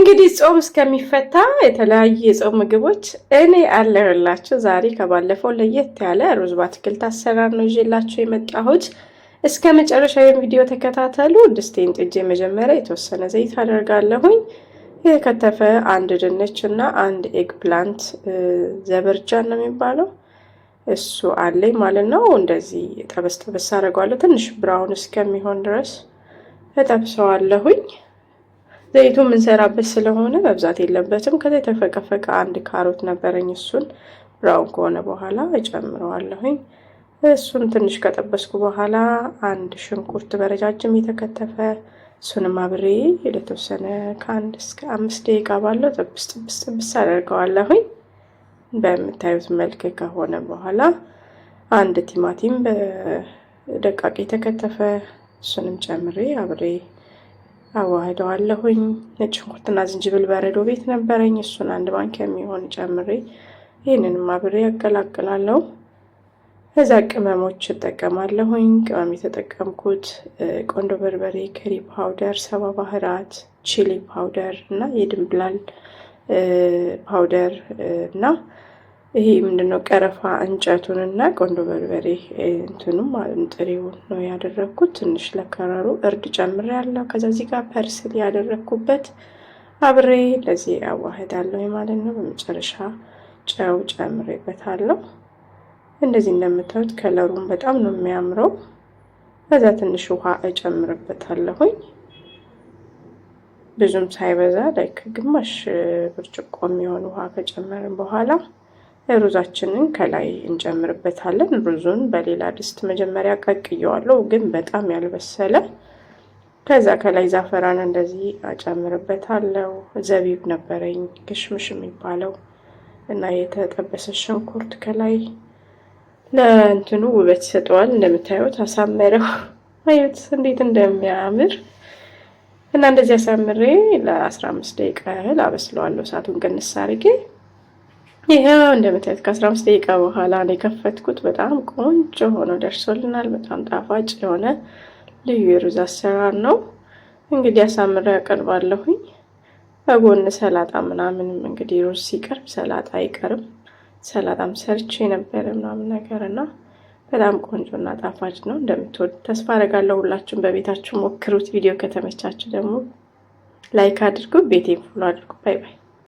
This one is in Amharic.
እንግዲህ ጾም እስከሚፈታ የተለያዩ የጾም ምግቦች እኔ አለሁላችሁ። ዛሬ ከባለፈው ለየት ያለ ሩዝ በአትክልት አሰራር ነው ይዤላችሁ የመጣሁት። እስከ መጨረሻ ቪዲዮ ተከታተሉ። ድስቴን ጥጄ መጀመሪያ የተወሰነ ዘይት አደርጋለሁኝ። የተከተፈ አንድ ድንች እና አንድ eggplant ዘበርጃን ነው የሚባለው እሱ አለኝ ማለት ነው። እንደዚህ ጠበስ ጠበስ አደርገዋለሁ ትንሽ brown እስከሚሆን ድረስ እጠብሰዋለሁኝ። ዘይቱ የምንሰራበት ስለሆነ መብዛት የለበትም። ከዛ የተፈቀፈቀ አንድ ካሮት ነበረኝ፣ እሱን brown ከሆነ በኋላ እጨምረዋለሁኝ። እሱን ትንሽ ከጠበስኩ በኋላ አንድ ሽንኩርት በረጃጅም የተከተፈ እሱንም አብሬ ለተወሰነ ከ1 እስከ 5 ደቂቃ ባለው ጥብስ ጥብስ ጥብስ አደርገዋለሁኝ። በምታዩት መልክ ከሆነ በኋላ አንድ ቲማቲም በደቃቅ የተከተፈ እሱንም ጨምሬ አብሬ አዋህደዋለሁኝ። ነጭ ሽንኩርትና ዝንጅብል በረዶ ቤት ነበረኝ። እሱን አንድ ማንኪያ የሚሆን ጨምሬ ይህንንም አብሬ ያቀላቅላለሁ። ከዛ ቅመሞች እጠቀማለሁኝ። ቅመም የተጠቀምኩት ቆንዶ በርበሬ፣ curry powder፣ ሰባ ባህራት፣ chili powder እና የድንብላል powder እና ይሄ ምንድነው ቀረፋ እንጨቱን እና ቆንዶ በርበሬ እንትኑ ማለት ጥሬውን ነው ያደረግኩት። ትንሽ ለከረሩ እርድ ጨምሬያለሁ። ከዛ እዚህ ጋር parsley ያደረግኩበት አብሬ እንደዚህ አዋህዳለሁ ማለት ነው። በመጨረሻ ጨው ጨምሬበታለሁ። እንደዚህ እንደምታዩት ከለሩን በጣም ነው የሚያምረው። ከዛ ትንሽ ውሃ እጨምርበታለሁኝ ብዙም ሳይበዛ፣ like ግማሽ ብርጭቆ የሚሆን ውሃ ከጨመርን በኋላ ሩዛችንን ከላይ እንጨምርበታለን። ሩዙን በሌላ ድስት መጀመሪያ ቀቅየዋለሁ፣ ግን በጣም ያልበሰለ። ከዛ ከላይ ዛፈራን እንደዚህ አጨምርበታለሁ። ዘቢብ ነበረኝ ክሽምሽ የሚባለው እና የተጠበሰ ሽንኩርት ከላይ ለእንትኑ ውበት ይሰጠዋል። እንደምታዩት አሳመረው። አዩት እንዴት እንደሚያምር። እና እንደዚህ አሳምሬ ለ15 ደቂቃ ያህል አበስለዋለሁ። እሳቱን ቅንስ አድርጌ ይኸው እንደምታዩት ከ15 ደቂቃ በኋላ ነው የከፈትኩት። በጣም ቆንጆ ሆኖ ደርሶልናል። በጣም ጣፋጭ የሆነ ልዩ የሩዝ አሰራር ነው። እንግዲህ አሳምሬ ያቀርባለሁኝ። በጎን ሰላጣ ምናምንም፣ እንግዲህ ሩዝ ሲቀርብ ሰላጣ አይቀርም። ሰላጣም ሰርቼ ነበረ ምናምን ነገር እና በጣም ቆንጆ እና ጣፋጭ ነው። እንደምትወዱ ተስፋ አደርጋለሁ። ሁላችሁም በቤታችሁ ሞክሩት። ቪዲዮ ከተመቻችሁ ደግሞ like አድርጉ፣ ቤቴን follow አድርጉ። Bye bye።